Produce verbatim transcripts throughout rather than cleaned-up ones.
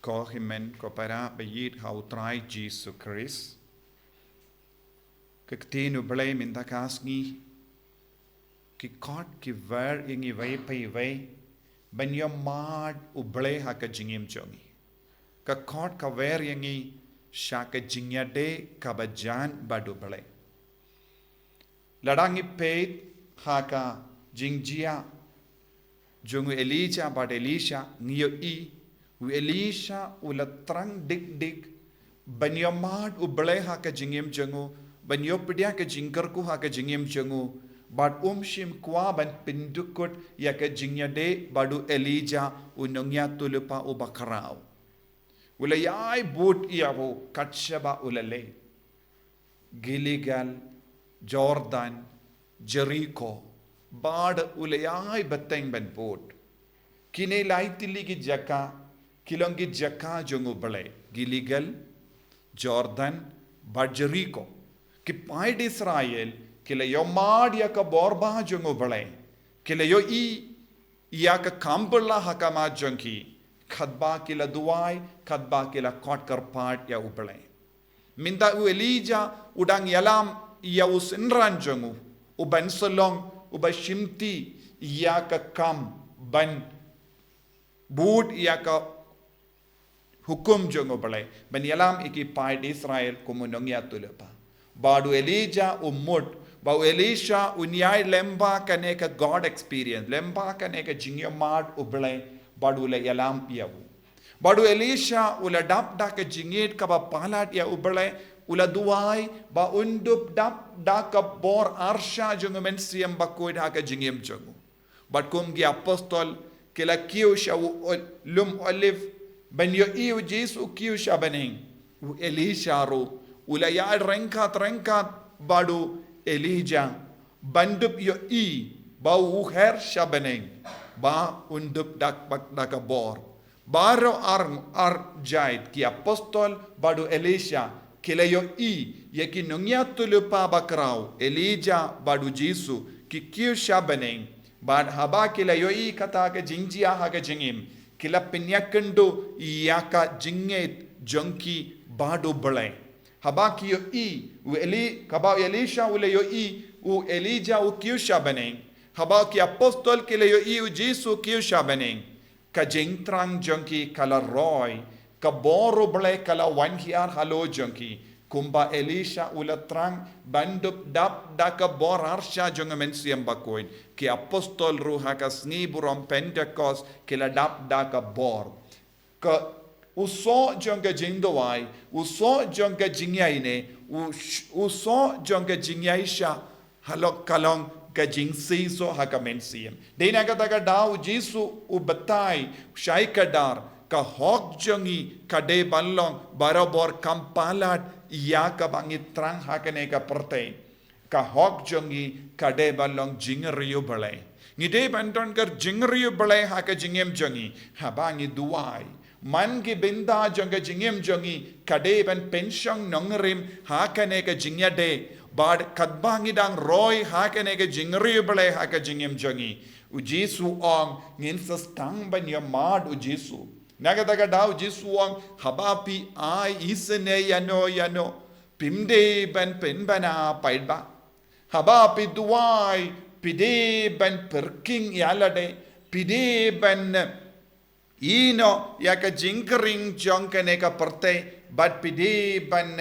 Ko hynmen ko para ba ïeit ha u Trai Jisu Khrist. Ka ktien u Blei mynta ka sngi ki khot ki wer ïa ngi wei pa wei ban ïohmad u Blei ha ka jingim jong ngi. Ka khot ka wer ïa ngi sha ka jingïadei kaba jan bad u Blei. Lada ngi peit ha ka jingjia jong u Elijah bad Elisha, ngi ïohi u Elisha u la thrang dik dik ban ïohmad u Blei ha ka jingim jong u, ban ïoh pdiang ka jingkyrkhu ha ka jingim jong u, bad um shym kwah ban pyndukut ïa ka jingïadei bad u Elijah u nongïathuhlypa uba khraw. U la ïai bud ïa u kat shaba u la leit Gilgal, Jordan, Jeriko, bad u la ïai bteng ban bud. Kine lai tylli ki jaka ki long ki jaka jong u Blei, Gilgal, Jordan, bad Jeriko. Ki paid Israel ki la ïohmad ïa ka bor ba jong u Blei. Ki la ïohi ïa ka kam ba la ha khmat jong ki, katba ki la duwai, katba ki la khot kyrpad ïa u Blei. Mynta u Elijah u dang ïalam ïa u synran jong u, u ban sa long uba shimti ïa ka kam ban bud ïa ka hukum jong u Blei, ban ïalam ïa ki paid Israel kum u nongïathuhlypa. Bad u Elijah u mut ba u Elisha un ïai lem bad kane ka God experience, lem bad kane ka jingïohmad u Blei, bad u la ïalam ïa u. Bad u Elisha u la dap da ka jingïeit kaba palat ïa u Blei, u la duwai ba un dup dap da ka bor arsha jong u Mynsiem Bakhuid ha ka jingim jong u. Bad kum ki apostol ki la kiew sha u ol-, lum Olive ban ïohi u Jisu u kiew sha bneng, u Elisha ruh u la ïaid ryngkat ryngkat bad u Elijah ban dup ïohi ba u her sha bneng, ba un dup dak bak da ka bor. Baroh ar, ar jait ki apostol bad u Elisha ki la ïohi ïa ki nongïathuhlypa bakhraw, Elijah bad u Jisu, ki kiew sha bneng. Bad haba ki la ïohi kata ka jingjia ha ka jingim, ki la pynïakynduh ïa ka jingngeit jong ki bad u Blei. Haba ki ïohi u Eli-, haba u Elisha u la ïohi u Elijah u kiew sha bneng, haba ki apostol ki la ïohi u Jisu u kiew sha bneng, ka jingthrang jong ki ka la roi, ka bor u Blei ka la wan hiar halor jong ki, kumba Elisha u la thrang ban dup dap da ka bor arsha jong u Mynsiem Bakhuid. Ki apostol ruh ha ka sngi burom Pentekost ki la dap da ka bor. Ka u soh jong ka jingduwai, u soh jong ka jingïaineh, u sh-, u soh jong ka jingïaishah, halor ka long ka jingseisoh ha ka mynsiem. Dei na kata ka daw u Jisu u batai, u shai kdar, ka hok jong ngi ka dei ban long barabor kam palat ïa kaba ngi thrang ha kane ka pyrthei. Ka hok jong ngi ka dei ban long jingriewblei. Ngi dei ban donkam jingriewblei ha ka jingim jong ngi haba ngi duwai. Man ki bynta jong ka jingim jong ngi ka dei ban pynshong nongrim ha kane ka jingïadei. Bad katba ngi dang roi ha kane ka jingriewblei ha ka jingim jong ngi, u Jisu u ong ngin sa sdang ban ïamad u Jisu. Na kata ka daw u Jisu u ong haba phi ai isynei ïano ïano, phim dei ban pynbna paidbah. Haba phi duwai phi dei ban pyrkhing ïalade, phi dei ban ïehnoh ïa ka jingkring jong kane ka pyrthei, bad phi dei ban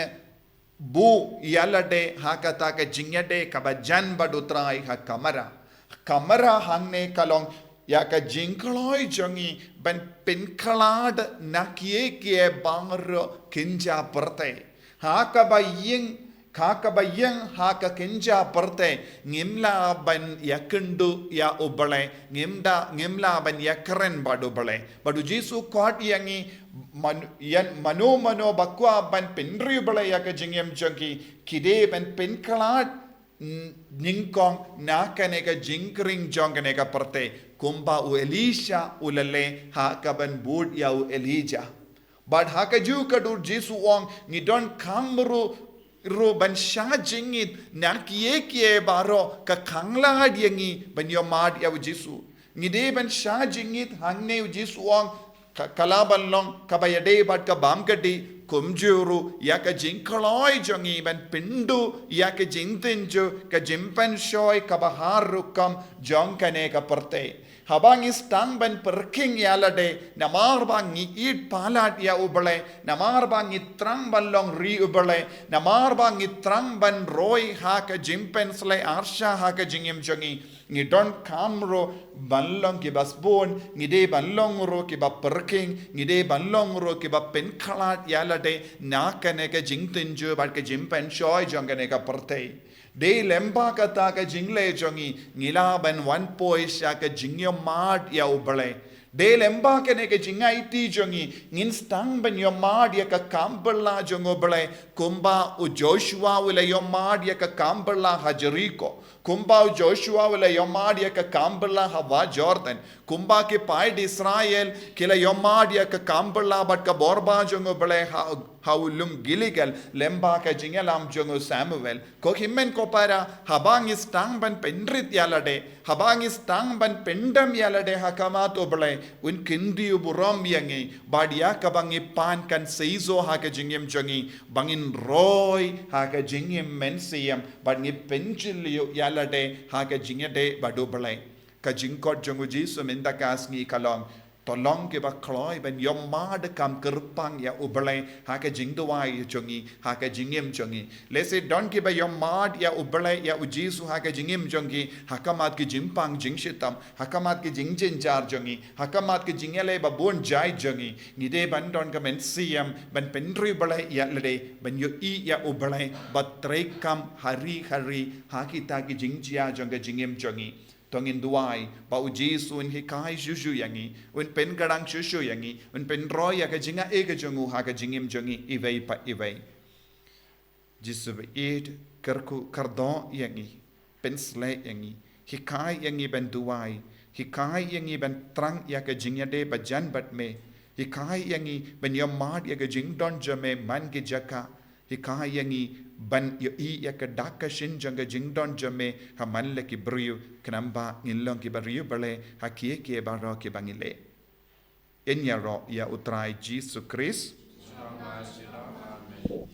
buh ïalade ha kata ka jingïadei kaba jan bad u Trai ha kamra. Kamra hangne ka long ïa ka jingkloi jong ngi ban pynkhlad na kiei kiei baroh kynja pyrthei. Ha kaba ïeng, ha kaba ïeng ha ka kynja pyrthei, ngim lah ban ïakynduh ïa u Blei, ngim da, ngim lah ban ïakren bad u Blei. Bad u Jisu u khot ïa ngi, man-, ïa mano mano ba kwah ban pynriewblei ïa ka jingim jong ki, ki dei ban pynkhlad n-, nyngkong na kane ka jingkring jong kane ka pyrthei, kumba u Elisha u la leh ha kaban bud ïa u Elijah. Bad ha kajuh ka dur u Jisu u ong ngi donkam ruh, ruh ban shah jingit na kiei kiei baroh ka khanglad ïa ngi ban ïamad ïa u Jisu. Ngi dei ban shah jingit hangne, u Jisu u ong Ka, ka lah ban long kaba ïadei bad ka bam ka dih, kumjuh ruh ïa ka jingkloi jong ngi ban pynduh ïa ka jingtynjuh, ka jingpynshoi kaba har rukom jong kane ka pyrthei. Haba ngi sdang ban pyrkhing ïa lade, namar ba ngi ïeit palat ïa U Blei, namar ba ngi thrang ban long ri U Blei, namar ba ngi thrang ban roi ha ka jingpynsleh arsha ha ka jingim jong ngi, ngi donkam ruh ban long kiba sbun, ngi dei ban long ruh kiba pyrkhing, ngi dei ban long ruh kiba pynkhlad ïa lade na kane ka jingtynjuh bad ka jingpynshoi jong kane ka pyrthei. Dei lyngba kata ka jingleh jong ngi, ngi lah ban wan poi sha ka jingïohmad ïa U Blei. Dei lyngba kane ka jingaiti jong ngi, ngin sdang ban ïohmad ïa ka kam bylla jong U Blei, kumba u Joshua u la ïohmad ïa ka kam bylla ha Jeriko, kumba u Joshua u la ïohmad ïa ka kam bylla ha Wah Jordan, kumba ki paid Israel ki la ïohmad ïa ka kam bylla bad ka bor ba jong U Blei ha, ha u lum Gilgal, lyngba ka jingïalam jong u Samuel. Ko hynmen ko para, haba ngi sdang ban pynrit ïa lade, haba ngi sdang ban pyndem ïa lade ha khmat U Blei, un kyntiew burom ïa ngi, bad ïa kaba ngi pan kan seisoh ha ka jingim jong ngi, ba ngin roi ha ka jingim mynsiem, bad ngi pynjylliew ïa lade ha ka jingïadei bad U Blei. Ka jingkhot jong u Jisu mynta ka sngi ka long, to long kiba kloi ban ïohmad kam kyrpang ïa U Blei ha ka jingduwai jong ngi, ha ka jingim jong ngi. Lehse don kiba ïohmad ïa U Blei, ïa u Jisu ha ka jingim jong ki, ha khmat ki jingpang jingshitom, ha khmat ki jingjynjar jong ngi, ha khmat ki jingïaleh babun jait jong ngi. Ngi dei ban don ka mynsiem ban pynriewblei ïa lade, ban ïohi ïa U Blei bad treikam ha ri ha ri ha kita ki jingjia jong ka jingim jong ngi. To ngin duwai ba u Jisu un hikai shuh shuh ïa ngi, un pynkhrang shuh shuh ïa ngi, un pynroi ïa ka jingai ka jong u ha ka jingim jong ngi iwei pa iwei. Jisu ba ïeit, kyrkhu kyrdoh ïa ngi, pynsleh ïa ngi, hikai ïa ngi ban duwai, hikai ïa ngi ban thrang ïa ka jingïadei bajan bad me, hikai ïa ngi ban ïohmad ïa ka jingdon jong me man ki jaka, hikai ïa ngi ban ïohi ïa ka dak ka shin jong ka jingdon jong me ha man la ki briew, khnang ba ngin long kiba riewblei ha kiei kiei baroh kiba ngi leh. Ngin ïaroh ïa u Trai Jisu Khrist. Amen.